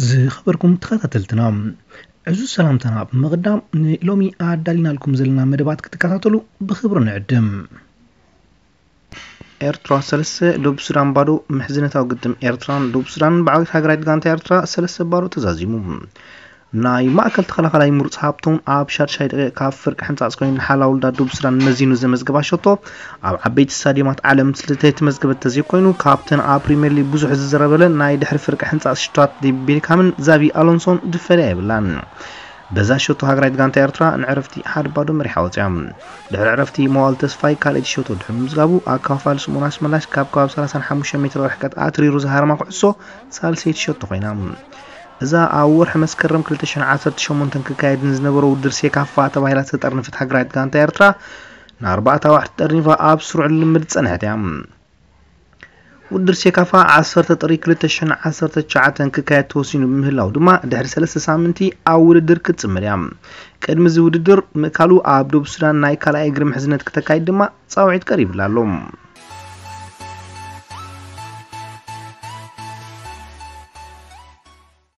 ዝኸበርኩም ተኸታተልትና፣ ዕዙዝ ሰላምታና ብምቕዳም፣ ንሎሚ ኣዳሊናልኩም ዘለና መደባት ክትከታተሉ ብኽብሪ ንዕድም። ኤርትራ ሰለስተ፣ ደቡብ ሱዳን ባዶ። ምሕዝነታዊ ግጥም ኤርትራን ደቡብ ሱዳንን ብዓወት ሃገራዊት ጋንታ ኤርትራ ሰለስተ ባዶ ተዛዚሙ። ናይ ማእከል ተኸላኸላይ ምሩጽ ሃብቶም ኣብ ሻድሻይ ደቂቕ ካብ ፍርቂ ሕንጻጽ ኮይኑ ንሓላው ውልዳት ደቡብ ሱዳን መዚኑ ዘመዝገባ ሸቶ፣ ኣብ ዓበይቲ ስታድዮማት ዓለም ስለዘይተመዝገበት ተዘይኮይኑ፣ ካብተን ኣብ ፕሪምየር ሊግ ብዙሕ ዝዝረበለን ናይ ድሕሪ ፍርቂ ሕንጻጽ ሽቶታት ዴቪድ ቤካምን ዛቪ ኣሎንሶን ዝፈልያ የብላን። በዛ ሸቶ ሃገራዊት ጋንታ ኤርትራ ንዕረፍቲ ሓደ ባዶ መሪሓ ወጽያ። ድሕሪ ዕረፍቲ መዋል ተስፋይ ካልኣይቲ ሸቶ ድሕሪ ምምዝጋቡ፣ ኣከፋፋሊ ስምኦን ኣስመላሽ ካብ ከባቢ ሰላሳን ሓሙሽተ ሜትሮ ርሕቀት ኣትሪሩ ዝሃረማ ኩዕሶ ሳልሰይቲ ሸቶ ኮይና። እዛ ኣብ ወርሒ መስከረም ክልተ ሽሕን ዓሰርተ ሸሞንተን ክካየድ ንዝነበሮ ውድድር ሴካፋ ተባሂላ ዝተጠርነፈት ሃገራዊት ጋንታ ኤርትራ፣ ንኣርባዕተ ኣዋርሕ ተጠርኒፋ ኣብ ስሩዕ ልምምድ ዝጸንሐት እያ። ውድድር ሴካፋ ዓሰርተ ጥሪ ክልተ ሽሕን ዓሰርተ ትሽዓተን ክካየድ ተወሲኑ ብምህላው ድማ፣ ድሕሪ ሰለስተ ሳምንቲ ኣብ ውድድር ክትጽምር እያ። ቅድሚ እዚ ውድድር ምእካሉ፣ ኣብ ደቡብ ሱዳን ናይ ካልኣይ እግሪ ምሕዝነት ክተካይድ ድማ ጻውዒት ቀሪብላ ኣሎ።